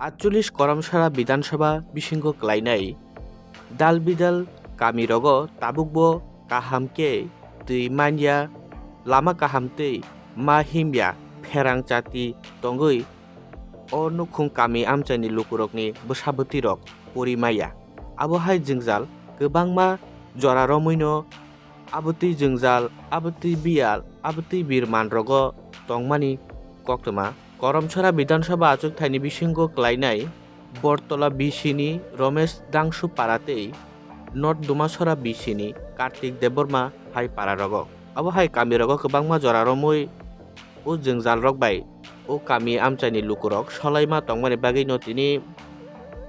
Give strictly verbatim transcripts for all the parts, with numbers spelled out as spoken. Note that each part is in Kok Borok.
Atcholish Karamchara Bidhan Sabha bisingo klainai dal bidal kamirogo tabukbo kaham khe twi manya, lama kaham tei ma himya pherang chati tongwi o nukhung kami amchaini lukurokni bwsa bwtwirok pori maya. Abo hai jwngjal kwbangma jora romwino abotwi jwngjal, abotwi biyal, abotwi birman rogo tongmani koktwma. Karamchara Bidhan Sabha achukthai ni bisingo klainai Bortola B C ni Romesh Dangsupara tei North Dumasora B C ni Kartik Debbarma hai para rogo. Abo hai kami rogo kwbangma jora romwi o jwngjal rok bai o kami amchaini lukurok solaima tongmani bagwino tini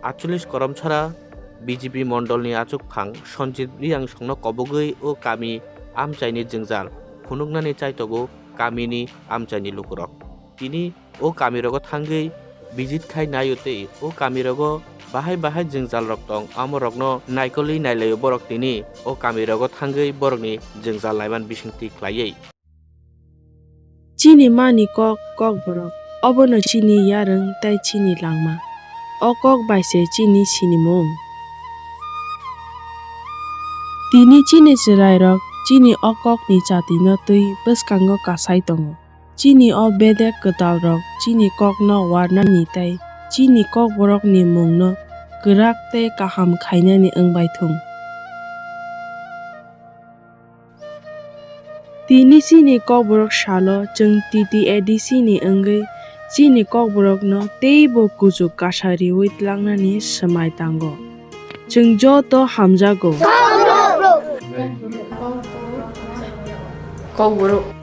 atcholish Karamchara B J P mondolni achukphang Sanjit Riyangsongno kobogwi o kami amchaini jwngjal phunuknani chaitogo kamini amchaini lukurok. Tini o kamirogo thangwi visit khai naio tei o kamirogo bahai bahai jwngjalrok tong, amorokno naikolwi nailaio borok tini o kamirogo thangwi borokni jwngjal naiman bisingtwi khlaiwi. Chini mani kok, Kokborok, obono chini yarwng tei chini langma. O kok bai se chini sinimung. Tini chini chwrairok chini o kokni chatino twi bwskango kasai tongo. Chini o bedek kwtalrok chini kokno warnani tei chini Kokborokni mungno kwrak tei kaham khainani wng bai thung. Tini chini Kokborok salo chwng T T A D C ni wngwi chini Kokborokno teibo kuchuk kasa riwi tlangnani swmai tango. Chwng joto hamjago. Kokborok.